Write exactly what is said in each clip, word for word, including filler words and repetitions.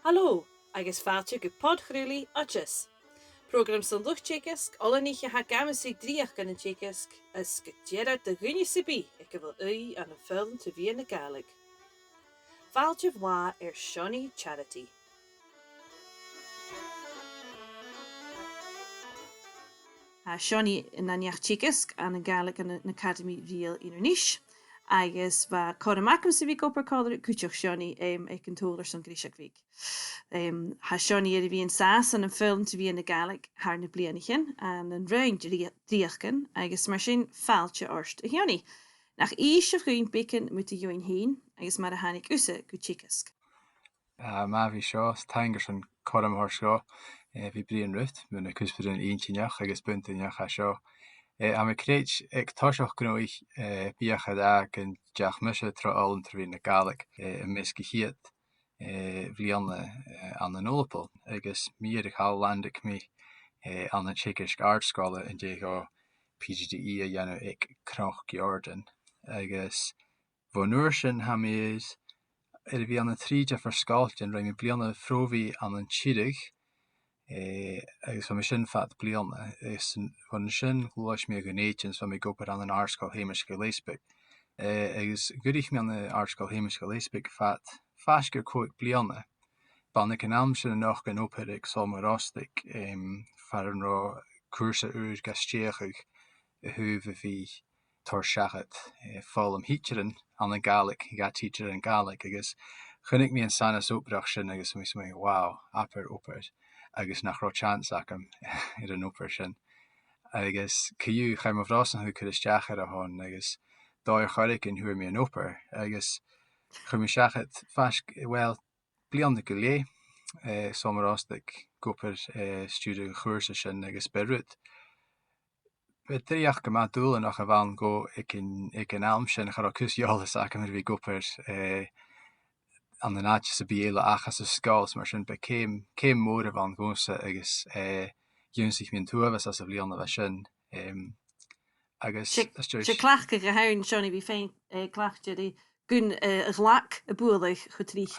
Halò, agus fàilte gu pod-chraoladh Oideas. Prògram son luchd-teagaisg, oileanaich a tha ag amas ri dreuchd ann an teagasg, is gu dearbh do dhuine sam bith aig a bheil ùidh ann am foghlam tro mheadhan na Gàidhlig. Fàilte bhlàth air Seonaidh Charity. Tha Seonaidh an neach-teagaisg ann an Gàidhlig ann an Acadamaidh Rìoghail Inbhir Nis, agus bha cothrom agamsa a bhith ag obair còmhla ri cuideachd Seonaidh, em, aig an t-Sabhal airson greiseag bheag. Em, tha Seonaidh air a bhith an sàs ann am foghlam tro mheadhan na Gàidhlig thar nam bliadhnaichean, ann an roinn dri-, dhreuchdan, agus mar sin fàilte ort, a Sheonaidh. Nach innis sibh dhuinn beagan mu do dheidhinn fhèin, agus mar a thàinig thusa gu teagasg. Ah, math a bhith seo, is taing airson cothrom a thoirt seo, eh, bhith bruidhinn riut, mu na cuspairean inntinneach agus buntainneach a tha seo. Eh, tha mi a' creids aig toiseach gnothach, eh, bhiodh e ceart gun deach mise tro fhoghlam tro mheadhan na Gàidhlig, eh, am measg a' chiad, eh, bhliadhna, eh, ann an Ulapul, agus mu dheireadh thall landaig mi, eh, ann an teagasg àrd-sgoile an dèidh dhomh PGDE a dhèanamh aig Cnoc Iòrdain. Agus bhon uair sin tha mi air, air a bhith ann an trì diofar sgoiltean, rinn mi bliadhna phròbhaidh ann an Tiriodh, eh, agus bha mi sin fad bliadhna, agus an, bhon sin ghluais mi a Dhùn Èideann, is bha mi ag obair ann an Àrd-sgoil Sheumais Ghilleasbaig. Eh, agus dh'fhuirich mi ann an Àrd-sgoil Sheumais Ghilleasbaig fad, faisg air còig bliadhna. B' ann aig an àm sin a nochd an obair aig Sabhal Mòr Ostaig, em, far an robh cùrsa ùr ga stèidheachadh a thaobh a bhith toirt seachad, eh, foghlam thidsearan ann an Gàidhlig, dha tidsearan Gàidhlig, agus chunnaic mi an sanas obrach sin agus mi a' smaoineachadh, wow, abair obair, agus nach robh teans agam air an obair sin. Agus co-dhiù, chaidh mo bhrosnachadh a chur a-steach air a shon, agus dòigh air choreigin fhuair mi an obair, agus chuir mi seachad faisg, well, bliadhna gu leth, eh, Sabhal Mòr Ostaig, ag obair, eh, stiùireadh a' chùrsa sin, agus b' e rud, b' e dreuchd gu math dùbhlanach a bh' ann dhomh aig an, aig an àm sin, cha robh cus eòlais agam air a bhith ag obair, eh, ann an àite sam bith eile ach anns an sgoil, is mar sin b' e ceum, ceum mòr a bh' ann dhòmhsa agus, eh, dh'ionnsaich mi an t-uabhas anns a' bhliadhna a bha sin. Em, agus 's e, às dèidh 's e cleachdadh a th' ann, Seonaidh, a bhith faighinn, eh, cleachdte ri gun, eh, a' ghlag a bhualadh cho tric.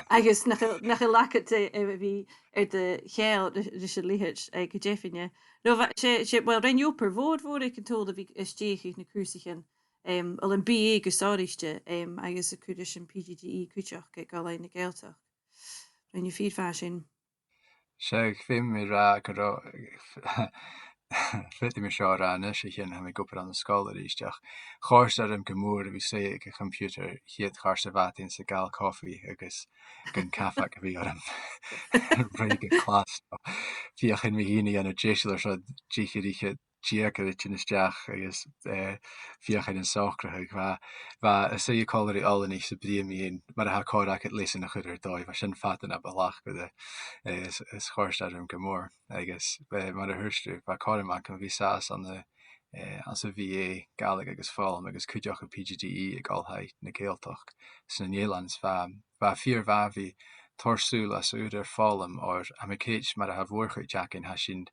Agus nach eil, nach eil agad, eh, eh, a bhith air do cheangal ri, ris an leithid, eh, gu deimhinne. No, bha, 's e, 's e, well, rinn thu obair mhòr, mhòr aig an t-Sabhal a bhith a' stèidheachadh na cùrsaichean, em, uill, am B A gu sònraichte, em, agus a' cur ris an PGDE cuideachd aig Oilthigh na Gàidhealtachd. Rinn thu fìor mhath sin. Seadh, feumaidh mi ràdh gun robh, faodaidh mi seo a ràdh a-nis, a chionn tha mi ag obair ann an sgoil a-rithist, ach chòrd e rium gu mòr a bhith suidhe aig a' choimpiutair a' chiad char sa mhadainn 's a' gabhail cofaidh agus gun cabhag a bhith orm ruith gu clas, no feuchainn mi fhìn a dhèanamh deiseil airson deich air fhichead deug air a thighinn a-steach agus, eh, feuchainn an socrachadh. Bha, bha e a' suidhe còmhla ri oileanaich 's a' bruidhinn mu dheidhinn mar a tha còir agad leasan a chur air dòigh. Bha sin fada na bu chleachdte, eh, is, is chòrd e rium gu mòr. Agus, eh, mar a thuirt thu, bha cothrom agam a bhith an sàs ann an, eh, anns a' B A Gàidhlig agus Foghlam agus cuideachd a' PGDE aig Oilthigh na Gàidhealtachd sna Nèileanan. Bha, bha e fìor mhath a bhith toirt sùil às ùr air foghlam, oir tha mi a' creids mar a tha a' mhòr-chuid againn, tha sinn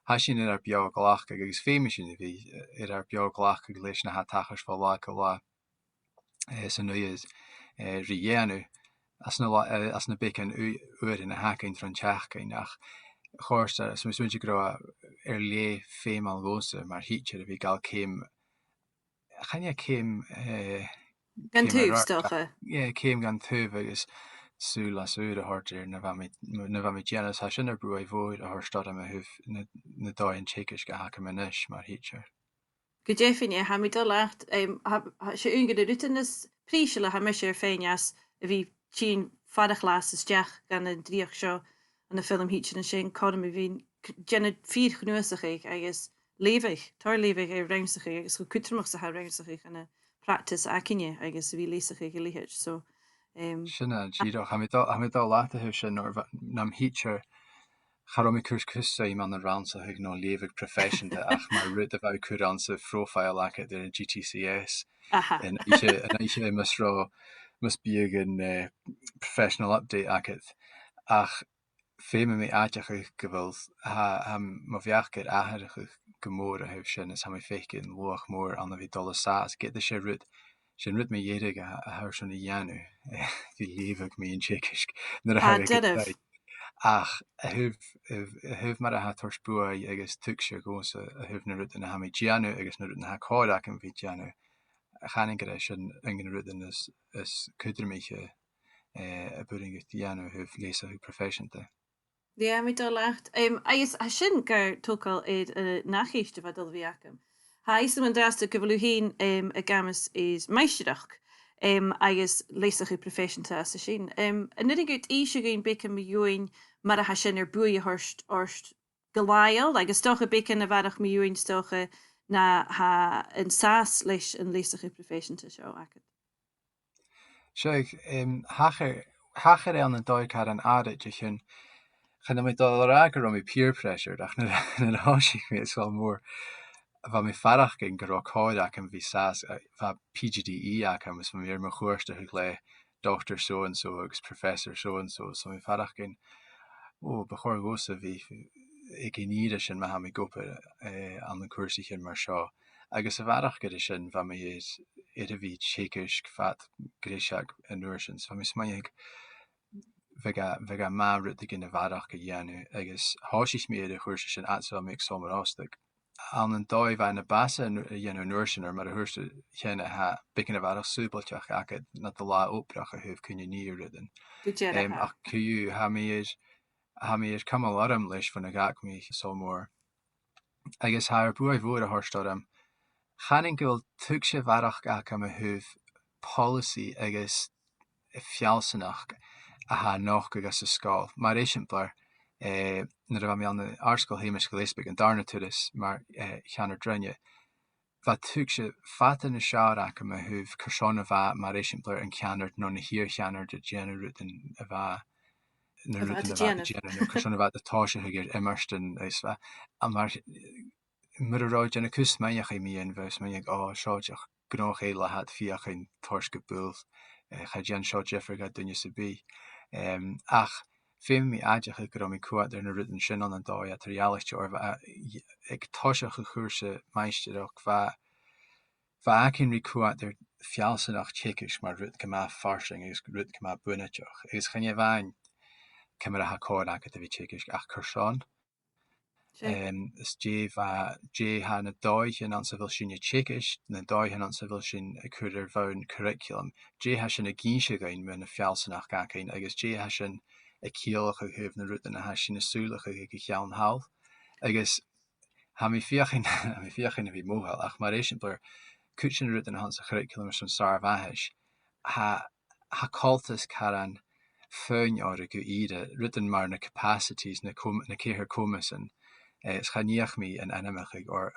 tha sinn air ar beò-ghlacadh agus feumaidh sinn a bhith, eh, air ar beò-ghlacadh leis na tha a' tachairt bho latha gu latha, eh, san uiread, eh, ri dhèanamh anns na la-, eh, anns na beagan ua-, uairean a th' againn tron t-seachdain, ach chòrd e, 's mi a' smaointinn gun robh e air leth feumail dhòmhsa mar thidsear a bhith a' gabhail ceum, chan e ceum, eh, gan taobh, 's dòcha. Yeah, ceum gan taobh agus sùil às ùr a thoirt air na bha mi, na bha mi a' dèanamh, is tha sin air buaidh mhòr a thoirt orm a thaobh na, na dòighean teagaisg a th' agam a-nis mar thidsear. Gu deimhinne, tha mi a' dol leat, em, tha, tha, 's e aon de na rudan as prìseile a tha mise air faighinn às a bhith a' tighinn far a' chlas a-steach dhan an dreuchd seo ann am foghlam thidsearan, 's e an cothrom a bhith a' c-, dèanamh fìor-chnuasachadh agus leughadh, tòrr leughadh air rannsachadh agus cho cudromach 's a tha rannsachadh ann am practice againne agus a bhith leasachadh a leithid. So, em, sin e, dìreach, tha mi a' dol, tha mi a' dol leat a thaobh sin, oir bha, nam thidsear, cha robh mi a' cur cus suim ann an rannsachadh no leughadh proifeiseanta ach mar rud a bha thu a' cur anns a' phròfail agad air an G T C S. Aha. An oidhche, an oidhche mus robh, mus biodh an, eh, professional update agad. Ach feumaidh mi aideachadh gu bheil, tha, tha mo bheachd air atharrachadh gu mòr a thaobh sin, is tha mi a' faicinn luach mòr ann a bhith a' dol an sàs, ged a 's e rud sin rud mu dheireadh a, a tha thu airson a dhèanamh, eh, bhith a' leughadh mu dheidhinn teagasg nuair a tha thu aig an taigh. Ach a thaobh, a thaobh mar a tha e a' toirt buaidh agus tuigse dhòmhsa a thaobh na rudan a tha mi a' dèanamh agus na rudan a tha còir agam bhith a' dèanamh, chanainn gur e sin aon de na rudan as, as cudromaiche, eh, a b' urrainn dhut dèanamh a thaobh leasachadh proifeiseanta. Yeah, mi dol leat. Em, agus tha sin gar togail air, eh, an ath cheist a bha dol a bhith agam. Tha fhios agam an-dràsta gu bheil thu fhèin, em, ag amas air maighstireachd, em, agus leasachadh proifeiseanta às a sin. Em, an urrainn dhut innse dhuinn beagan mu dheidhinn mar a tha sin air buaidh a thoirt ort gu làitheil, agus 's dòcha beagan a bharrachd mu dheidhinn 's dòcha na tha an sàs leis an leasachadh proifeiseanta seo agad? Seadh, em, thachair, thachair e ann an dòigh car an àraid a chionn, chan eil mi dol a ràdh gun robh mi peer pressured, ach nuair, nuair a thòisich mi air sgoil mhòr, bha mi a' faireachdainn gun robh còir agam bhith sàs, eh, bha P G D E agam, is bha mi air mo chuairteachadh le Doctor so-and-so agus Professor so-and-so, so bha mi a' faireachdainn, o, bu chòir dhòmhsa bhith aig an ìre sin ma tha mi ag obair, eh, ann an cùrsaichean mar seo. Agus a bharrachd air sin, bha mi air, air a bhith teagasg fad greiseag an uair sin. So bha mi a' smaoineachadh, bhiodh e, bhiodh e math rudeigin a bharrachd a dhèanamh, agus thòisich mi air a' chùrsa sin fhad 's a bha mi aig Sabhal Mòr Ostaig. Ann an dòigh bha e na b' fhasa a dhèanamh an uair sin, oir mar a thuirt thu, cheana, tha beagan a bharrachd sùbailteachd agad nad latha obrach a thaobh cuimhne a nì air rudan. Gu dearbh. Em, ach co-dhiù, tha mi air, tha mi air cumail orm leis bhon a dh'fhàg mi Sabhal Mòr. Agus tha e air buaidh mhòr a thoirt orm. Chanainn gu bheil tuigse a bharrachd agam a thaobh poileasaidh agus feallsanachd a tha a' nochdadh anns an sgoil. Mar eisimpleir, eh, nuair a bha mi ann an Àrd-sgoil Sheumais Ghilleasbaig, an dàrna turas mar, eh, cheannard-roinne, bha tuigse fada nas fheàrr agam a thaobh carson a bha, mar eisimpleir, an ceannard no na h-iar-cheannardan a' dèanamh rudan a bha, na rudan a bha iad a' dèanamh, no carson a bha iad a' tòiseachadh air iomairtean, agus bha, a mar, mura robh thu a' dèanamh cus smaoineachaidh mu dheidhinn, bha thu a' smaoineachadh, o, seo dìreach gnothach eile a tha iad a' feuchainn toirt gu buil, eh, cha dèan seo diofar do dhuine sam bith. Em, ach feumaidh mi aideachadh gun robh mi a' coimhead air na rudan sin ann an dòigh eadar-dhealaichte, oir bha, eh, aig toiseach a' chùrsa maighstireachd, bha, bha againn ri coimhead air feallsanachd teagaisg mar rud gu math farsaing agus rud gu math bunaiteach. Agus chan e a-mhàin ciamar a tha còir agad a bhith a' teagasg, ach carson. Sure. Em, is dè bha, dè tha na dòighean anns a bheil sinn a' teagasg, na dòighean anns a bheil sinn a' cur air bhonn curriculum, dè tha sin ag innse dhuinn mu na feallsanachd againn, agus dè tha sin a' ciallachadh a thaobh na rudan a tha sinn a' sùileachadh aig a' cheann thall. Agus tha mi a' feuchainn, tha mi a' feuchainn a bhith mothachail, ach mar eisimpleir, cuid de na rudan a th' anns a' churriculum airson sàr-mhathais, tha, tha coltas caran fuainn orra gu ìre, rudan mar na capacities, na com-, na ceithir comasan, eh, is chan fhiach mi an ainmeachadh, oir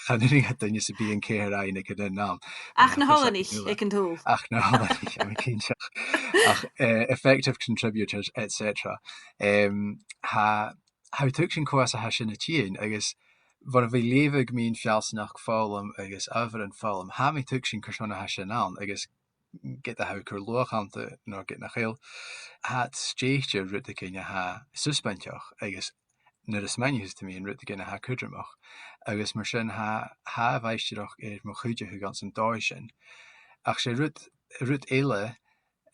chan urrainn do dhuine sam bith an ceithir fhaighinn aig an aon àm. Ach na h-oileanaich aig an t-Sabhal. Ach na h-oileanaich, tha mi cinnteach. Ach, eh, effective contributors, et cetera. Em, tha, tha mi a' tuigsinn cò às a tha sin a' tighinn, agus bhon a bhith a' leughadh mun fheallsanachd foghlam agus adhbharan foghlam, tha mi a' tuigsinn carson a tha sin ann, agus ged a tha thu a' cur luach annta no ged nach eil, tha iad stèidhichte air rudeigin a tha susbainteach, agus nuair a smaoinicheas tu mu dheidhinn rudeigin a tha cudromach, agus mar sin tha, tha a' mhaighstireachd air mo chuideachadh anns an dòigh sin. Ach 's e rud, rud eile,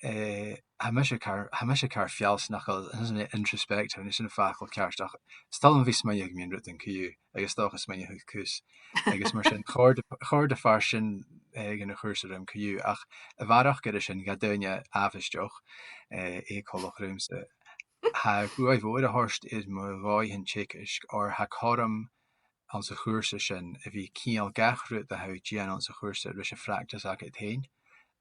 eh, tha mise car, tha mise car feallsanachail, tha mise introspective, tha sin am facal ceart, ach 's toil leam a bhith a' smaoineachadh mu dheidhinn rudan co-dhiù, agus 's dòcha smaoineachadh cus. Agus mar sin, chòrd, chòrd am fear sin, eh, dhan a' chùrsa rium co-dhiù, ach a bharrachd air sin, dha daoine àbhaisteach, eh, eu-coltach riumsa, tha e air buaidh mhòr a thoirt air mo dhòighean teagaisg, oir tha cothrom anns a' chùrsa sin a bhith a' ceangal gach rud a tha thu a' dèanamh anns a' chùrsa ris a' phractas agad fhèin,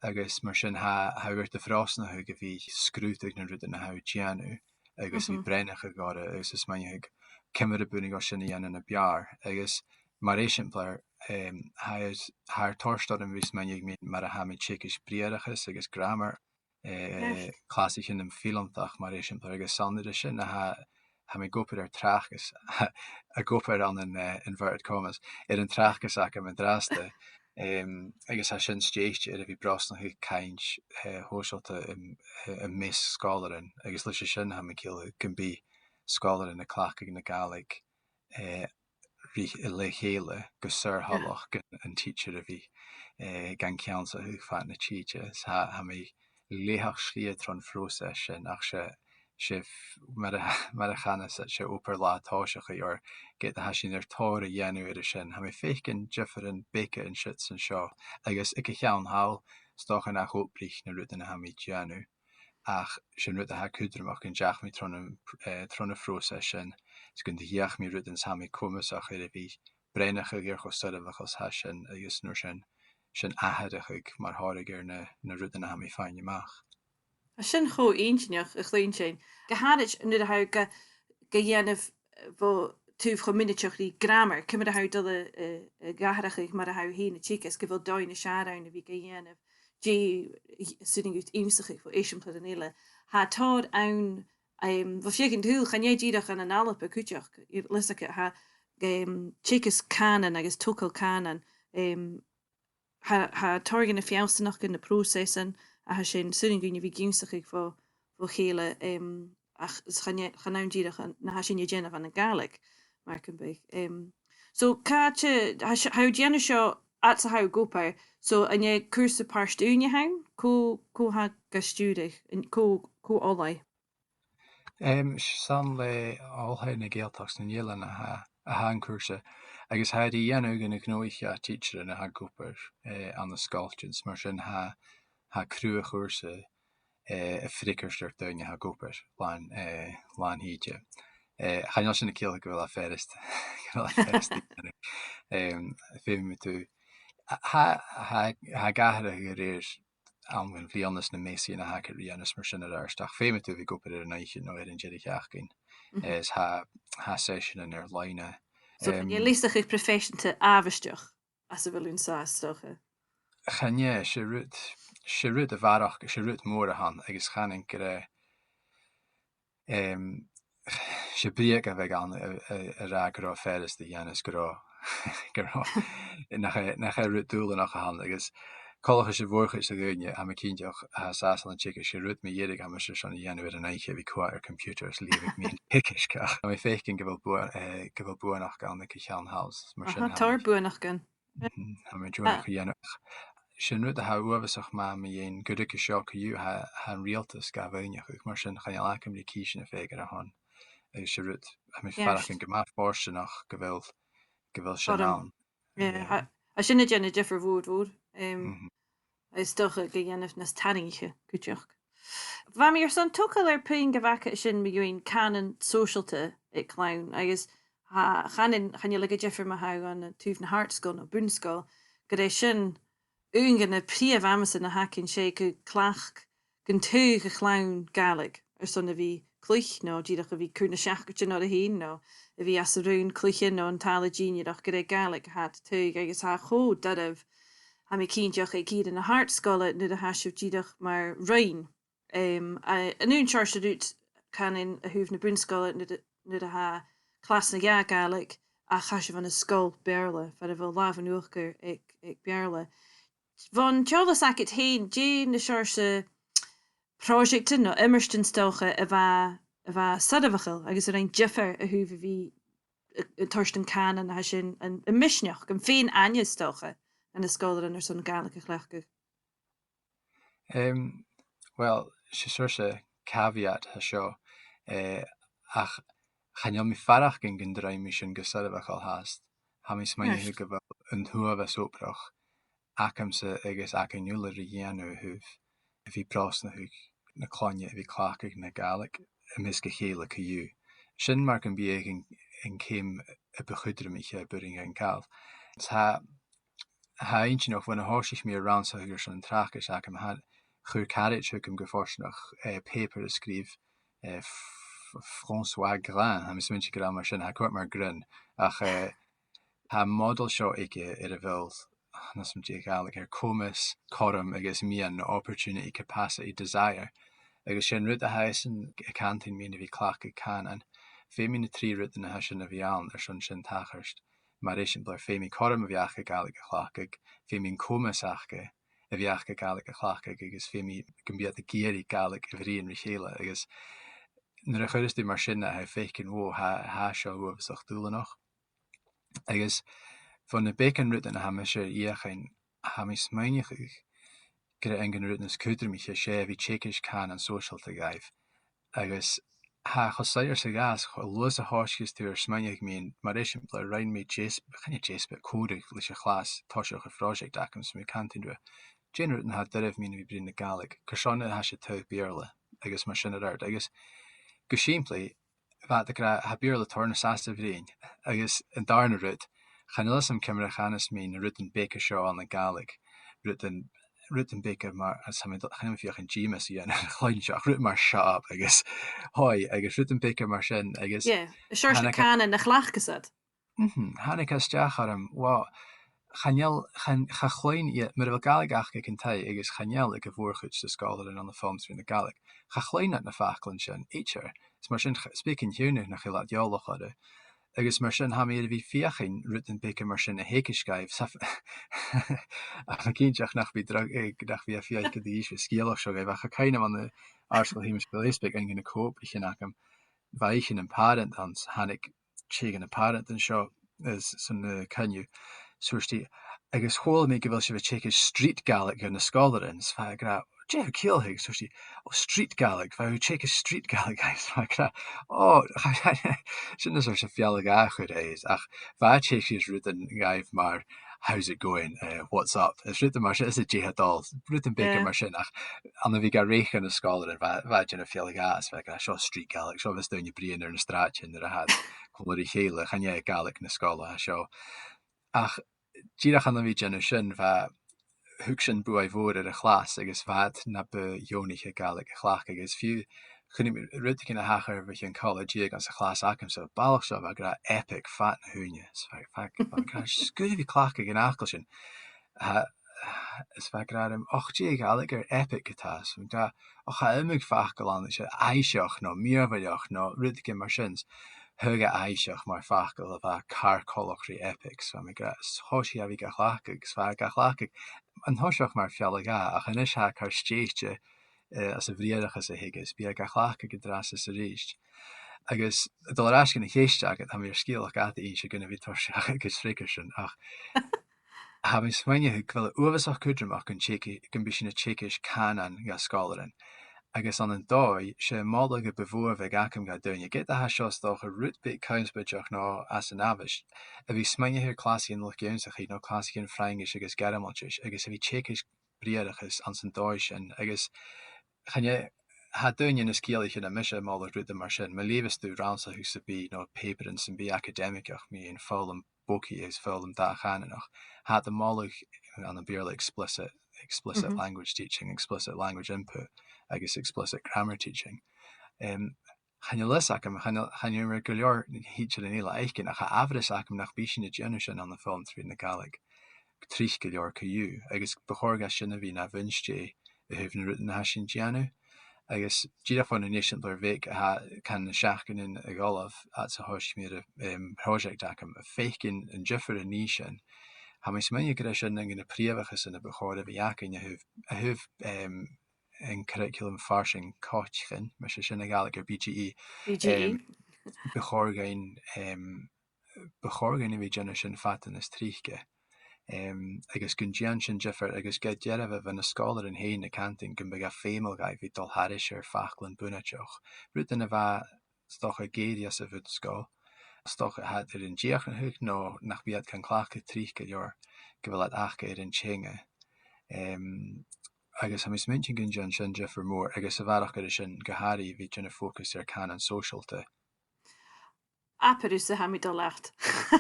agus mar sin tha, tha thu air do bhrosnachadh a bhith a' sgrùdadh na rudan a tha thu a' dèanamh, agus a bhith a' breithneachadh orra, agus a' smaoineachadh ciamar a b' urrainn dhomh sin a dhèanamh na b' fheàrr. Agus mar eisimpleir, em, tha e, tha e air toirt orm a bhith a' smaoineachadh mu mar a tha mi a' teagasg briathrachas agus gràmar, eh, clasaichean nam fileantach, mar eisimpleir, agus 's ann air sin a tha, tha mi ag obair air tràchdas, ag obair ann an, eh, inverted commas, air an tràchdas agam an-dràsta. Em, agus tha sin stèidhichte air a bhith a' brosnachadh cainnt, eh, shòisealta am, eh, am measg sgoilearan, agus leis a sin tha mi a' ciallachadh gum bi sgoilearan a' cleachdadh na Gàidhlig, eh, bruich le chèile gu saor-thoileach gun an teacher a bhith, eh, gan ceannsachadh fad na tìde. Is tha, tha mi letheach slighe tron phròiseas sin, ach 's e, 's e f-, mar a, mar a chanas iad, 's e obair làthoisich a th' oirnn, ged a tha sinn air tòrr a dhèanamh air a sin. Tha mi a' faicinn diofaran beaga an siud 's an seo, agus aig a' cheann thall, 's dòcha nach obraich na rudan a tha mi a' dèanamh, ach 's e an rud a tha cudromach gun deach mi tron an, eh, tron a' phròiseas sin, is gun do dh'fheuch mi rudan 's tha mi comasach air a bhith a' bruidhinn air cho soirbheachail 's a tha sin, agus an uair sin, sin atharrachadh mar thoradh air na, na rudan a tha mi a' faighinn a-mach. Tha sin cho inntinneach a chluinntinn. Gu h-àraid nuair a tha thu ga, ga dhèanamh, eh, bho thaobh cho mionaideach ri gràmar, ciamar a tha thu a' dol a, a, a dh'atharrachadh mar a tha thu fhèin a' teagasg, gu bheil dòigh nas fheàrr ann a bhith ga dhèanamh, dè, 's urrainn dhut ionnsachadh bho eisimpleirean eile. Tha tòrr ann, em, bho feadh an t-saoghail, chan e dìreach ann an Alba cuideachd, leis a, tha, em, teagasg cànain agus togail cànain, em, tha, tha tòrr dha na feallsanachdan, na pròiseasan a tha sin, 's urrainn dhuinn a bhith ag ionnsachadh bho, bho chèile, em, ach is chan e, chan ann dìreach an, na tha sinne a' dèanamh ann an Gàidhlig, mar gum biodh. Em, so, càit, tha, tha thu a' dèanamh seo fhad 's a tha thu ag obair, so an e cùrsa pàirt-ùine a th' ann? Cò, cò tha ga stiùireadh? An, cò, cò oilthigh? Em, 's ann le Oilthigh na Gàidhealtachd 's nan Eilean a tha, a tha an cùrsa, agus tha e ri dhèanamh dha na gnothaich tidsearan a tha ag obair, eh, ann an sgoiltean, is mar sin tha, tha cruth a' chùrsa, eh, a' freagairt air daoine a tha ag obair làn, eh, làn-thìde. Eh, chan eil sin a' ciallachadh gu bheil e furasta, gu bheil e furasta a dhèanamh. Em, feumaidh tu, tha, tha, tha e ag atharrachadh a rèir àm dhen bhliadhna is na measaidhean a th' agad ri dhèanamh is mar sin air adhart, ach feumaidh tu a bhith ag obair air an oidhche no air an deireadh-sheachdain. Mhm. Eh, is tha, tha seiseanan air-loidhne. So, em, chan e leasachadh proifeiseanta àbhaisteach às a bheil thu an sàs, 's dòcha? Chan e, 's e rud, 's e rud a bharrachd, 's e rud mòr a th' ann, agus chanainn gur e, em, 's e breug a bhiodh ann a, a, a ràdh gun robh e furasta a dhèanamh is gun robh, gun robh, nach e, nach e rud dùbhlanach a th' ann, agus coltach ris a' mhòr-chuid de dhaoine, tha mi cinnteach, a tha sàs ann an teagasg, 's e rud mu dheireadh a tha mise airson a dhèanamh air an oidhche, a bhith a' coimhead air computer is a' leughadh mion-teagaisg, ach tha mi a' faicinn gu bheil bu-, eh, gu bheil buannachd ann aig a' cheann thall, mar sin. Aha, tha tòrr buannachd ann. Mhm, tha mi deònach a dhèanamh. 'S e an rud a tha uabhasach math mu dheidhinn gu ruige seo co-dhiù, tha, tha an riaghaltas ga mhaoineachadh, mar sin chan eil agam ri cìsean a' faighinn air a shon. Agus 's e rud, tha mi a' faireachdainn gu math fortanach gu bheil, gu bheil sin ann. Yeah, yeah. Tha, tha sin a' dèanamh diofar mhòr, mhòr. Em, mhm. Is dòcha gu dèanamh nas tarraingiche cuideachd. Bha mi airson togail air puing a bh' agad sin mu dheidhinn cànan sòisealta aig clann, agus tha, chanainn, chan eil e gu diofar ma tha thu ann an taobh na h-àrd-sgoil no bun-sgoil, gur e sin aon de na prìomh amasan a th' againn, 's e gun cleachd, gun tagh a' chlann Gàidhlig airson a bhith a' cluich, no dìreach a bhith a' cur na seacaid orra fhèin, no a bhith anns an raon-cluiche no an talla dìnnearach, gur e Gàidhlig a tha iad a' taghadh, agus tha e cho doirbh, tha mi cinnteach, aig ìre na h-àrd-sgoile nuair a tha sibh dìreach mar roinn. Em, a, an aon seòrsa rud, chanainn, a thaobh na bun-sgoile nuair a, nuair a tha clas no dhà Gàidhlig, ach tha sibh ann an sgoil Bheurla, far a bheil làmh an uachdair aig, aig Beurla. Bhon t-eòlas agad fhèin, dè na seòrsa pròiseactan no iomairtean 's dòcha a bha, a bha soirbheachail agus a rinn diofar a thaobh a bhith a', a' toirt an cànan a tha sin, an, am misneachd, am fèin-aithne 's dòcha, ann an sgoilearan airson Gàidhlig a chleachdadh? Em, well, 's e seòrsa caveat a tha seo, eh, ach chan eil mi a' faireachdainn gun do rinn mi sin gu soirbheachail fhathast. Tha mi a' smaoineachadh gu bheil an t-uabhas obrach agamsa agus againn uile ri dhèanamh a thaobh a bhith a' brosnachadh na cloinne a bhith a' cleachdadh na Gàidhlig am measg a chèile co-dhiù. Sin mar gum biodh an, an ceum a bu chudromaiche a b' urrainn dhuinn gabhail. Tha, tha e inntinneach, bhon a thòisich mi a' rannsachadh airson an tràchdas agam, tha, chuir caraid thugam gu fortanach, eh, pàipear a sgrìobh, eh, F-, François Grin, tha mi a' smaointinn gur ann mar sin, tha e coltach mar Grin, ach, eh, tha am modal seo aige air a bheil, nas fhaide a' Ghàidhlig air, comas, cothrom agus miann, no opportunity, capacity, desire. Agus 's e an rud a tha esan a' cantainn mun a bhith a' cleachdadh cànan. Feumaidh na trì rudan a tha sin a bhith ann airson sin tachairt. Mar eisimpleir, feumaidh cothrom a bhith aca Gàidhlig a chleachdadh, feumaidh an comas aca a bhith aca Gàidhlig a chleachdadh, agus feumaidh gum bi iad ag iarraidh Gàidhlig a bhruidhinn ri chèile. Agus nuair a chuireas tu mar sin e, tha thu a' faicinn, wow, tha, tha seo uabhasach dùbhlanach. Agus bho na beagan rudan a tha mise air fheuchainn, tha mi a' smaoineachadh gur e aon de na rudan as cudromaiche 's e a bhith teagasg cànan sòisealta dhaibh. Agus tha e cho soilleir 's a ghabhas, cho luath 's a thòisicheas tu air smaoineachadh, mar eisimpleir, rinn mi deas-, chan e deasbad, còmhradh leis a' chlas toiseach a' phròiseict agam, 's mi a' cantainn riutha dè na rudan a tha doirbh mun a bhith bruidhinn na Gàidhlig, carson a tha sibh a' taghadh Beurla, agus mar sin air adhart. Agus gu sìmplidh, bha iad ag ràdh, tha Beurla tòrr nas fhasa a bhruidhinn. Agus an dàrna rud, chan eil fhios agam ciamar a chanas mi na rudan beaga seo ann an Gàidhlig. Rudan, rudan beaga mar, as tha mi dol, chan eil mi a' feuchainn dìmeas a dhèanamh air a' chloinn seo, ach rudan mar shut up agus hoi, agus rudan beaga mar sin, agus Yeah, a seòrsa tha na ca- cànan a chleachdas iad. Mhm, thàinig e a-steach orm, wow, chan eil, chan, cha chluinn iad, mura bheil Gàidhlig aca aig an taigh, agus chan eil aig a' mhòr-chuid de sgoilearan ann am foghlam tro mheadhan na Gàidhlig, cha chluinn iad na faclan sin idir. Is mar sin, ch-, 's beag an t-iongnadh nach eil iad eòlach orra. Agus mar sin, tha mi air a bhith a' feuchainn rudan beaga mar sin a theagasg dhaibh, 's tha, tha mi cinnteach nach bi dragh, eh, nach bi e a' feuchainn gun tèid an sgeulachd seo dhaibh, ach tha cuimhne agam ann an àrd-sgoil Sheumais Ghilleasbaig, aon de na co-obraichean agam, bha oidhche nam pàrant ann, 's thàinig tè de na pàrantan seo, is, san, eh, coinneamh, 's thuirt i, agus chuala mi gu bheil sibh a' teagasg street Gaelic dha na sgoilearan, 's bha e ag ràdh, dè tha thu a' ciallachadh? 'S thuirt i, o, street Gaelic, bha thu a' teagasg street Gaelic dhaibh, 's bha e ag ràdh, o, sin an seòrsa fealla-dhà a chuir e, ach bha e a' teagasg rudan dhaibh mar, how's it going? Eh, what's up? Is rudan mar sin, is dè tha dol, rudan beaga Yeah. mar sin, ach ann a bhith ga reic dha na sgoilearan, bha, bha e a' dèanamh fealla-dhà, 's bha e ag ràdh, seo street Gaelic, seo a bhios daoine a' bruidhinn air na sràidean nuair a tha iad còmhla ri chèile, chan e Gàidhlig na sgoile a tha seo. Ach dìreach ann a bhith a' dèanamh sin, bha, thug sin buaidh mhòr air a' chlas, agus bha iad na bu dheònaiche Gàidhlig a chleachdadh, agus fiù, chunnaic mi rudeigin a thachair bho chionn cola-deug anns a' chlas agamsa, am balach seo, bha e ag ràdh epic fad na h-ùine, 's bha, bha, bha e ag ràdh, sguir a bhith a' cleachdadh an fhacail sin. Tha, is bha e ag ràdh rium, och, dè a' Ghàidhlig air epic a tha, 's bha mi ag ràdh, och, tha iomadh facal ann, 's e aibhseach no mìorbhaileach no rudeigin mar sin. Thug e aibhseach mar fhacal a bha car coltach ri epic, 's bha mi ag ràdh, 's thòisich e a bhith ga chleachdadh, 's bha e ga chleachdadh an toiseach mar fealla-dhà, ach a-nis tha e car stèidhichte, eh, anns a' bhriathrachas a th' aige, is bidh e ga chleachdadh an-dràsta 's a-rithist. Agus a' dol air ais gu na ceist agad, tha mi air sgeulachd fhada innse dhuinn a bhith toirt seachad gus freagair sin, ach tha mi a' smaoineachadh gu bheil e uabhasach cudromach gun teag-, gum bi sinn a' teagasg cànan dha sgoilearan. Agus ann an dòigh, 's e moladh a bu mhotha a bhiodh agam dha daoine, ged a tha seo 's dòcha rud beag connspaideach no às an àbhaist, a bhith a' smaoineachadh air clasaichean luchd-ionnsachaidh no clasaichean Fraingis agus Gearmailtis, agus a bhith a' teagasg briathrachas anns an dòigh sin, agus chan e, tha daoine na sgeulachdan a tha mise a' moladh rudan mar sin, ma leughas tu rannsachadh sam bith no pàipearan sam bith acadaimigeach mu dheidhinn foghlam bogaidh agus foghlam dà-chànanach, tha iad a' moladh ann am Beurla explicit, explicit Mhm. language teaching, explicit language input, agus explicit grammar teaching. Em, chan eil fhios agam, chan eil, chan eil mi gu leòr tidsearan eile fhaicinn, ach tha amharas agam nach bi sinn a' dèanamh sin ann am foghlam tro mheadhan na Gàidhlig tric gu leòr co-dhiù, agus bu chòir dha sin a bhith na bhun-stèidh a thaobh na rudan a tha sinn a' dèanamh. Agus dìreach bhon an eisimpleir bheag a tha, can na seachdainean a dh'fhalbh, fhad 's a thòisich mi air a', em, phròiseact agam, a' faicinn an diofar a nì sin, tha mi a' smaoineachadh gur e sin aon de na prìomhachasan a bu chòir a bhith againn a thaobh, a thaobh, em, an curriculum fairsing coitcheann, mas e sin a' Ghàidhlig air B G E. B G E. Em, bu chòir dhuinn, em, bu chòir dhuinn a bhith a' dèanamh sin fada nas trice. Em, agus gun dèan sin diofar, agus gu dearbh bha na sgoilearan fhèin a' cantainn gum biodh e feumail dhaibh a bhith a' dol thairis air faclan bunaiteach. Rudan a bha, 's dòcha, ag èirigh às a' bhun-sgoil, 's dòcha a tha iad air an dìochuimhneachadh no nach bi iad gan cleachdadh tric gu leòr, gu bheil iad aca air an teanga. Em, agus tha mi a' smaointinn gun dèan sin diofar mòr, agus a bharrachd air sin gu h-àraidh a bhith a' dèanamh focus air cànan sòisealta. Abair thusa, tha mi a' dol leat. A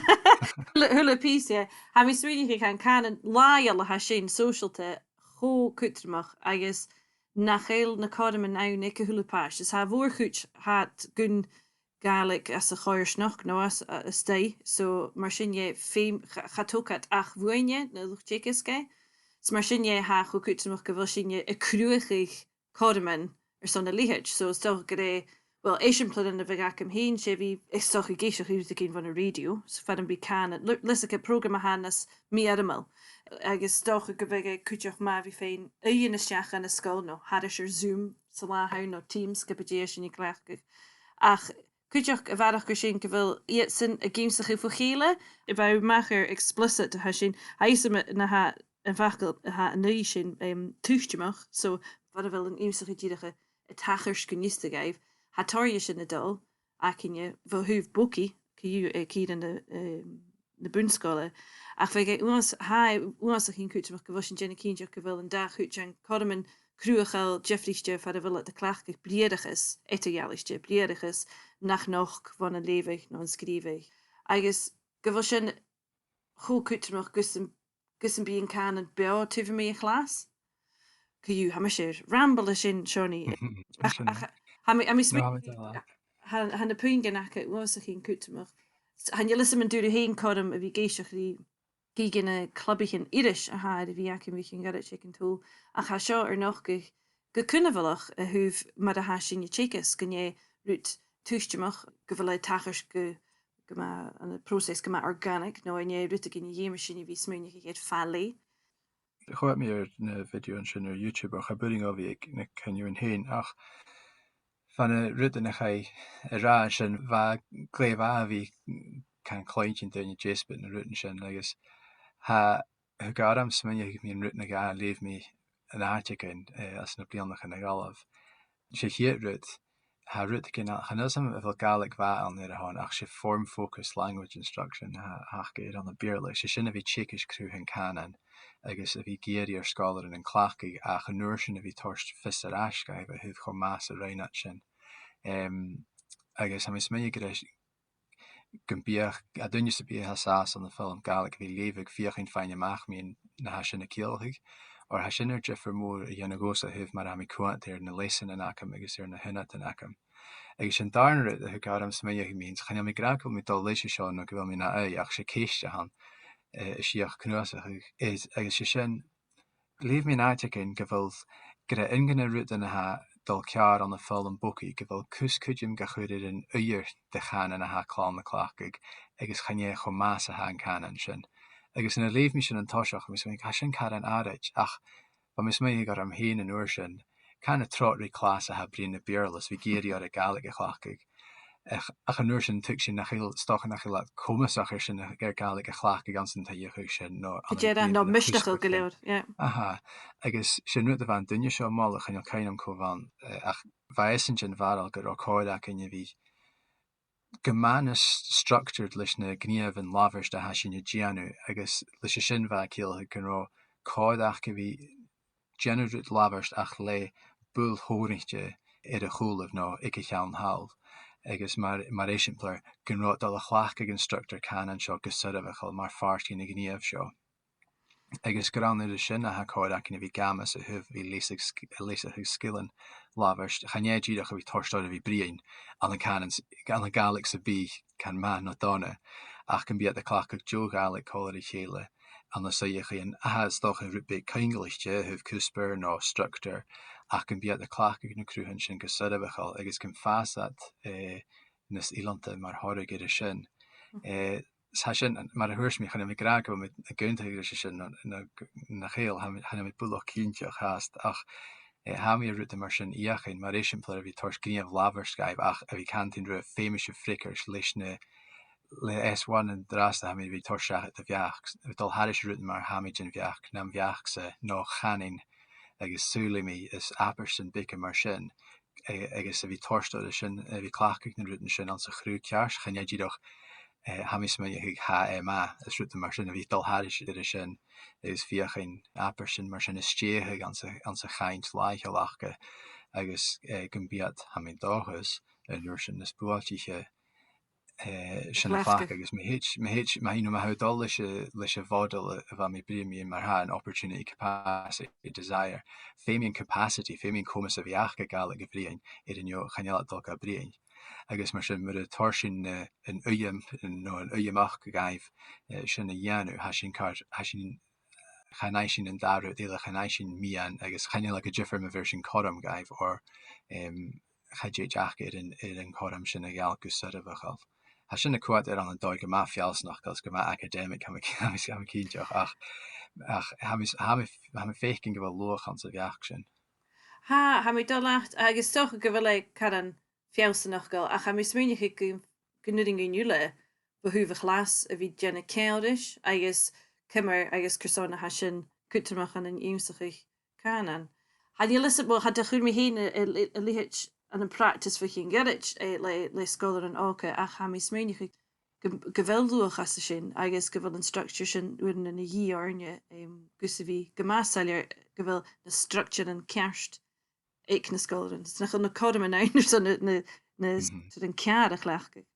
h-uile, a h-uile pìos, yeah. Tha mi a' smaoineachadh gun cànan làitheil a tha sin, sòisealta, cho cudromach, agus nach eil na cothroman ann aig a h-uile pàiste. Is tha a' mhòr-chuid, tha iad gun Gàidhlig às a' choimhearsnachd no às, a, a-staigh. So mar sin dheth, feumaidh, cha, cha tog iad ach bhuainne na luchd-teagaisg. Is mar sin dheth, tha e cho cudromach gu bheil sinne a' cruthachadh cothroman airson a leithid. So is dòcha gur e, well, eisimpleirean a bhiodh agam fhìn, 's e bhith, is dòcha, ag èisteachd ri rudeigin bhon an rèidio, so far am bi cànan, le-, leis a' phrògram a th' ann, nas mì-fhoirmeil. Agus is dòcha gum biodh e cuideachd math a bhith faighinn a-steach dhan an sgoil no thairis air Zoom san latha an-diugh no Teams, ge b' e dè a tha sinn a' cleachdadh. Ach cuideachd a bharrachd air sin gu bheil iadsan ag ionnsachadh bho chèile. A bhith a-mach air explicit, tha sin, tha fhios agam na tha am facal a tha an aghaidh sin, em, tuiteamach, so far a bheil an ionnsachadh dìreach a, a' tachairt gu h-ionnsachadh, tha toradh sin a' dol againne bho thaobh bogaidh, co-dhiù, eh, aig ìre na, em, na bun-sgoile. Ach bhiodh e uabhas-, tha e uabhasach fhèin cudromach gu bheil sinn a' dèanamh cinnteach gu bheil an dà chuid den chothrom cruthachail diofraichte far a bheil iad a' cleachdadh briathrachas eadar-dhealaichte, briathrachas nach nochd bhon an leughadh no an sgrìobhadh. Agus gu bheil sin cho cudromach gus am, gus am bi an cànan beò taobh a-muigh a' chlas. Co-dhiù, tha mise air rambladh an sin, Seonaidh. Ach, ach, tha mi, tha mi smaoin-, tha, tha na puingean agad uabhasach fhèin cudromach. S-, chan eil fhios agam an d' fhuair thu fhèin cothrom a bhith ag èisteachd ri gidheadh de na clubaichean iris a tha air a bhith againn bho chionn ghoirid aig an t-Sabhal, ach tha seo air nochdadh gu cunbhalach a thaobh mar a tha sinn a' teagasg, gun e rud tuiteamach gu bheil e a' tachairt gu, gu math, an pròiseas gu math organic, no an e rudeigin a dh'fheumas sinn a bhith a' smaoineachadh air fa leth. Choimhead mi air na bhidiothan sin air YouTube, oir cha b' urrainn dhomh a bhith aig na coinneamhan fhèin, ach bha na rudan a chaidh a ràdh an sin, bha e glè mhath a bhith can cluinntinn daoine deasbad na rudan sin, agus tha, thug e orm smaoineachadh mu rud no dhà a leugh mi an àiteigin, eh, anns na bliadhnaichean a dh'fhalbh. 'S e a' chiad rud, tha rudeigin, chan eil fhios agam a bheil Gàidhlig mhath ann air a shon, ach 's e form-focused language instruction a th' aca air ann am Beurla. 'S e sin a bhith a' teagasg cruth an cànain, agus a bhith ag iarraidh air sgoilearan an cleachdadh, ach an uair sin a bhith a' toirt fios air ais dhaibh a thaobh cho math 's a rinn iad sin. Em, agus tha mi a' smaoineachadh gur e gum biodh, a dhuine sam bith a tha sàs ann am foghlam Gàidhlig a bhith a' leughadh, feuchainn faighinn a-mach mu na tha sin a' ciallachadh, oir tha sin air diofar mòr a dhèanamh dhòmhsa a thaobh mar a tha mi a' coimhead air na leasanan agam agus air na h-ionadan agam. Agus an dàrna rud a thug orm smaoineachadh mu, chan eil mi ag ràdh gu bheil mi a' dol leis a seo no gu bheil mi na aghaidh, ach 's e ceist a th' ann, eh, a' sìoch cnuasachadh, is, agus 's e sin, leugh mi an àiteigin gu bheil, gur e aon de na rudan a tha a' dol ceàrr ann am foghlam bogaidh, gu bheil cus cuideam ga chur air an uiread de chànan a tha clann a' cleachdadh, agus chan e cho math 's a tha an cànan sin. Agus nuair a leugh mi sin an toiseach, bha mi a' smaoineachadh, tha sin caran àraid, ach bha mi a' smaoineachadh orm fhìn an uair sin, can trì ri clas a tha a' bruidhinn na Beurla, 's bhith ag iarraidh orra Gàidhlig a chleachdadh. Ach, ach an uair sin tuig sinn nach eil, 's dòcha nach eil iad comasach air sin, air Gàidhlig a chleachdadh anns an t-suidheachadh sin, no ann an, gu dearbh, no misneachail gu leòr, yeah. Aha. Agus 's e an rud a bha an duine seo a' moladh, chan eil cuimhn' agam cò bh' ann, eh, ach bha esan den bharail gun robh còir againn a bhith gu math nas structured leis na gnìomhan labhairt a tha sinn a' dèanamh, agus leis a sin bha e a' ciallachadh gun robh còir aca a bhith dèanamh rud labhairt ach le buill shònraichte air a chùlaibh no aig a' cheann thall. Agus mar, mar eisimpleir, gun robh iad a' dol a chleachdadh an structar cànain seo gu soirbheachail mar phàirt dhen a' ghnìomh seo. Agus gur ann air a sin a tha còir againn a bhith ag amas a thaobh a bhith a' leasachadh sg-, a' leasachadh sgilean labhairt, chan e dìreach a bhith a' toirt orra a bhith a' bruidhinn ann an cànan s-, ann an Gàidhlig sam bith, can math no dona, ach gum bi iad a' cleachdadh deagh Ghàidhlig còmhla ri chèile ann an suidheachaidhean a tha 's dòcha rud beag ceanglaichte a thaobh cuspair no structar, ach gum bi iad a' cleachdadh na cruthan sin gu soirbheachail agus gum fàs iad, eh, nas fhileanta mar thoradh air a sin. Mhm. Eh, 's tha sin, mar a thuirt mi, chan eil mi ag ràdh gu bheil mi ag aontachadh ris a sin no, no, nach eil, chan, chan eil mi buileach cinnteach fhathast, ach, eh, tha mi air rudan mar sin fheuchainn, mar eisimpleir a bhith a' toirt gnìomh labhairt dhaibh ach a bhith a' cantainn riutha feumaidh sibh freagairt leis na, le S one an-dràsta tha mi air a bhith a' toirt seachad do bheachd, a bhith a' dol thairis air rudan mar tha mi den bheachd, nam bheachd-sa, no chanainn, agus saoilidh mi, is abairtean beaga mar sin, eh, agus a bhith a' toirt orra sin, a bhith a' cleachdadh na rudan sin anns a' chruth cheart, chan e dìreach, eh, tha mi a' smaoineachadh tha e math, is rudan mar sin, a bhith a' dol thairis air a sin, agus feuchainn abairtean mar sin a stèidheachadh anns a', anns a' chainnt làitheil aca, agus, eh, gum bi iad, tha mi an dòchas, an uair sin nas buailtiche, eh, sin a chleachdadh. Agus ma thèid, ma thèid, ma, you know, ma tha thu a' dol leis a', leis a' mhodal a, a bha mi a' bruidhinn mu, mar a tha an opportunity, capacity, desire. Feumaidh an capacity, feumaidh an comas a bhith aca Gàidhlig a bhruidhinn, air neo chan eil iad a' dol ga bruidhinn. Agus mar sin, mura toir sinn, eh, an uidheam, no an uidheamachd dhaibh, eh, sin a dhèanamh, tha sinn car, tha sinn, chan fhaigh sinn an dà rud eile, chan fhaigh sinn miann, agus chan eil e gu diofar ma bheir sinn cothrom dhaibh, oir, em, cha tèid aca air an, air an cothrom sin a ghabhail gu soirbheachail. Tha sin a' coimhead air ann an dòigh gu math feallsanachd agus gu math academic, tha mi, tha mi, tha mi cinnteach, ach, ach tha mi, tha mi, tha mi a' faicinn gu bheil luach anns a' bheachd sin. Tha, tha mi a' dol leat, agus 's dòcha gu bheil e caran feallsanachdail, ach tha mi a' smaoineachadh gu, gun urrainn dhuinn uile bho thaobh a' chlas a bhith a' dèanamh ceangal ris, agus ciamar agus carson a tha sin cudromach ann an ionnsachadh cànain. Chan eil fhios, well, cha do chuir mi fhèin a, a, a leithid ann am practice bho chionn ghoirid, eh, le, le sgoilearan òga, ach tha mi a' smaoineachadh gu, gu bheil luach anns a sin, agus gu bheil an structure sin uaireannan a dhìth oirnne, em, gus a bhith gu math soilleir gu bheil na structurean ceart aig na sgoilearan. 'S nach eil na cothroman ann airson na, na, na, mhm, structurean ceart a chleachdadh.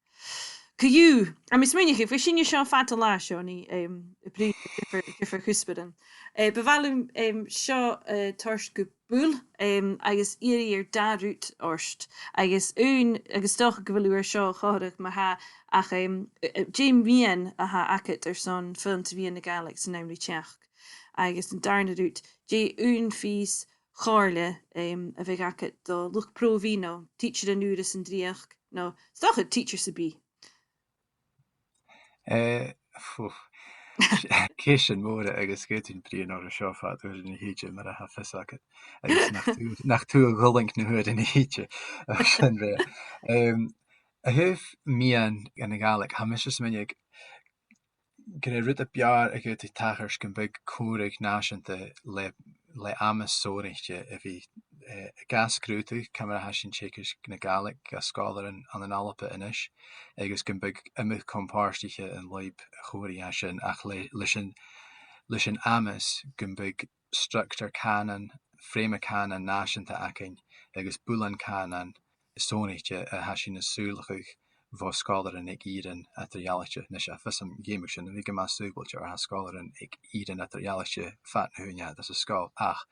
Co-dhiù, tha mi a' smaoineachadh, bha sinne seo fad an latha, Seonaidh, em, a' bruidhinn air diofar, diofar chuspairean. Eh, bu mhath leam, em, seo, eh, toirt gu buil, em, agus iarraidh air dà rud ort. Agus aon, agus 's dòcha gu bheil thu air seo a chomharrachadh ma-thà, ach, em, eh, eh, dè am miann a th' agad airson foghlam tro mheadhan na Gàidhlig san àm ri teachd. Agus an dàrna rud, dè aon phìos comhairle, em, a bhiodh agad do luchd-probhaidh no tidsearan ùra san dreuchd, no 's dòcha tidsear sam bith? Eh, phew. Ceistean mòra agus ged a tha mi a' bruidhinn orra seo fad uair na thìde, mar a tha fios agad. Agus nach tu, nach tu a dh'fhuiling na h-uairean a thìde. Ach sin e. Em, a thaobh miann na Gàidhlig, tha mise a' smaoineachadh gur e rud a b' fheàrr a dh'fhaodadh tachairt gum biodh còmhradh nàiseanta le, le amas sònraichte a bhith, eh, a' sgrùdadh ciamar a tha sinn a' teagasg na Gàidhlig do sgoilearan ann an Alba a-nis, agus gum biodh iomadh com-pàirtiche an lùib a' chòmhraidh sin, ach le, leis an, leis an amas gum biodh structure cànain, frèam cànain nàiseanta againn, agus builean cànain sònraichte a tha sinn a' sùileachadh bho sgoilearan aig ìrean eadar-dhealaichte. Nis, tha fios agam gum feum sinn a bhith gu math sùbailte oir tha sgoilearan aig ìrean eadar-dhealaichte fad na h-ùine anns an sgoil, ach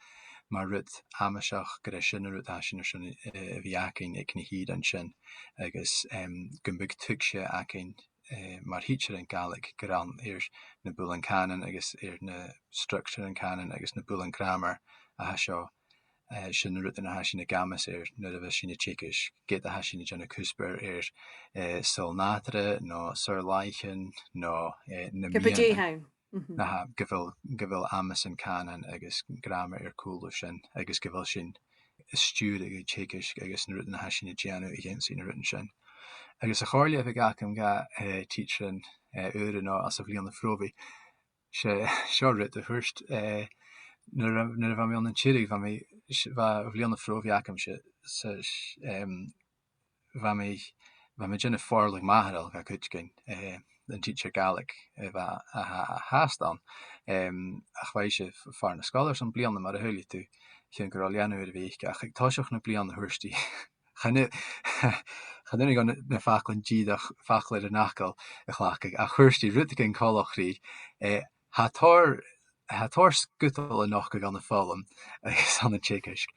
mar rud amaiseach gur e sin an rud a tha sinn airson, eh, a bhith againn aig na h-ìrean sin, agus, em, gum biodh tuigse againn, eh, mar thidsearan Gàidhlig gur ann air na builean cànain agus air na structurean cànain agus na builean gràmair a tha seo, eh, sin na rudan a tha sinn ag amas air nuair a bhios sinn a' teagasg, ged a tha sinn a' dèanamh cuspair air, eh, saoghal nàdarra, no saor-làithean, no, eh, na miannan. Ge b' e dè th' ann. Mhm. Na tha, gu bheil, gu bheil amasan cànain agus gràmair air cùl leis sin, agus gu bheil sinn a' stiùireadh an teagaisg agus na rudan a tha sinn a' dèanamh a dh'ionnsaigh na rudan sin. Agus a' chomhairle a bhiodh agam dha, eh, tidsearan, eh, ùra no anns a' bhliadhna phròbhaidh, 's e seo rud a thuirt, eh, nuair a, nuair a bha mi ann an Tiriodh, bha mi, s-, bha a' bhliadhna phròbhaidh agamsa, 's, s-, em, bha mi, bha mi a' dèanamh fòrladh màthaireil dha cuideigin, eh, an tidsear Gàidhlig, eh, a bha, a tha, a tha fhathast ann. Em, ach bha ise f-, far na sgoile airson bliadhna mar a shaoileadh tu, chionn gun robh leanabh air a bhith aice, ach aig toiseach na bliadhna thuirt i, chan eil, chan urrainn dhomh na, na faclan dìreach, facal air an fhacal a chleachdadh, ach thuirt i rudeigin coltach ri, eh, tha tòrr, tha tòrr sgudal a' nochdadh ann am foghlam agus ann an teagasg,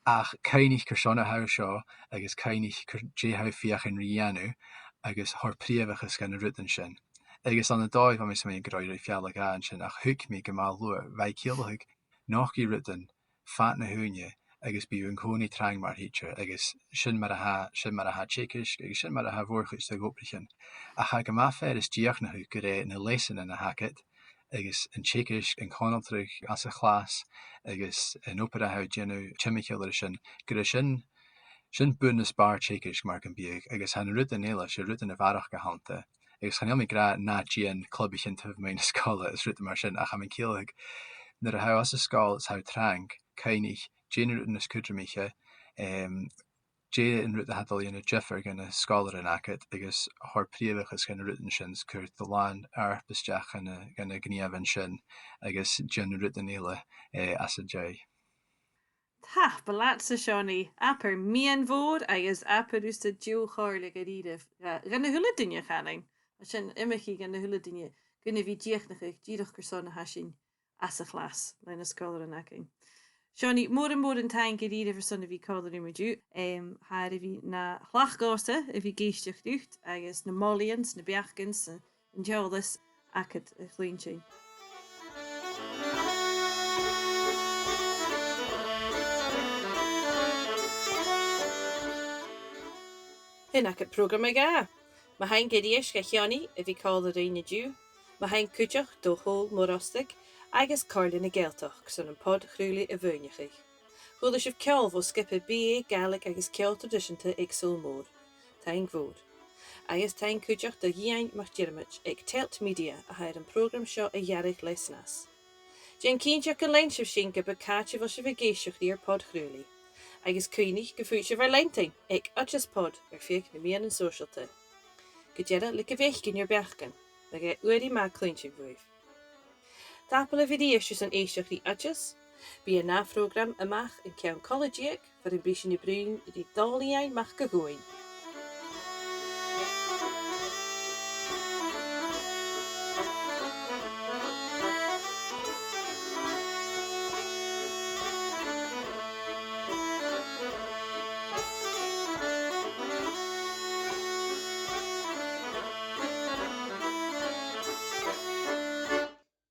ach cuimhnich carson a tha thu seo, agus cuimhnich car-, dè tha thu a' feuchainn ri dhèanamh, agus thoir prìomhachas dha na rudan sin. Agus ann an dòigh bha mi a' smaoineachadh gun robh i ri fealla-dhà an sin, ach thuig mi gu math luath, bha i a' ciallachadh nochdaidh rudan fad na h-ùine agus bidh thu an-còmhnaidh trang mar thidsear, agus sin mar a tha, sin mar a tha teagasg, agus sin mar a tha a' mhòr-chuid de dh'obraichean. Ach tha e gu math furasta dìochuimhneachadh gur e na leasanan a th' agad, agus an teagasg, an conaltradh anns a' chlas, agus an obair a tha thu a' dèanamh timcheall air sin, gur e sin, sin bun is bàrr teagaisg mar gum biodh, agus tha na rudan eile, 's e rudan a bharrachd a th' annta. Agus chan eil mi ag ràdh na dèan clubaichean taobh a-muigh na sgoile is rudan mar sin, ach tha mi a' ciallachadh, nuair a tha thu anns an sgoil is tha thu trang, cuimhnich, dè na rudan as cudromaiche, em, dè an rud a tha dol a dhèanamh diofar dha na sgoilearan agad, agus thoir prìomhachas dha na rudan sin, is cuir do làn fharp a-steach dha na, dha na gnìomhan sin, agus dèan na rudan eile, eh, às an dèidh. Tapadh leatsa, a Sheonaidh, abair miann mhòr agus abair thusa deagh chomhairle dha-rìribh, dha, dha na h-uile duine, chanainn. Tha sin iomchaidh dha na h-uile duine, gun a bhith dìochuimhneachadh dìreach carson a tha sinn anns a' chlas le na sgoilearan againn. Seonaidh, mòran, mòran taing dha-rìribh airson a bhith còmhla rium an-diugh. Em, tha e air a bhith na thlachd dhòmhsa a bhith ag èisteachd riut agus na molaidhean 's na beachdan 's an t-eòlas agad a chluinntinn. Sin agaibh prògram a dhà. Mo thaing a-rithist dha Sheonaidh a bhith còmhla rinn an-diugh. Mo thaing cuideachd do Shòl Mòr Ostaig agus Comhairle na Gàidhealtachd airson am pod-chraoladh a mhaoineachadh. Chuala sibh ceòl bho sgioba B A Gàidhlig agus Ceòl Traidiseanta aig Sabhal Mòr. taing mhòr. Agus taing cuideachd do Dhìon MacDhiarmaid aig Telt Media a tha air am prògram seo a ghearradh le snas. Dèan cinnteach gun lean sibh sinn ge b' e càit a bheil sibh ag èisteachd ri ar pod-chraoladh. Agus cuimhnich gum faod sibh ar leantainn aig Oideas Pod air feadh nam meadhanan sòisealta. Gu dearbh, leig a' bheachd ur beachdan, ma tha e uaireigin math cluinntinn bhuaibh. Tapadh leibh a-rithist airson èisteachd ri Oideas. Bidh an ath phrògram a-mach an ceann cola-deug, far am bi sinn a' bruidhinn ri Dòmhnall Iain Mac a' Ghobhainn.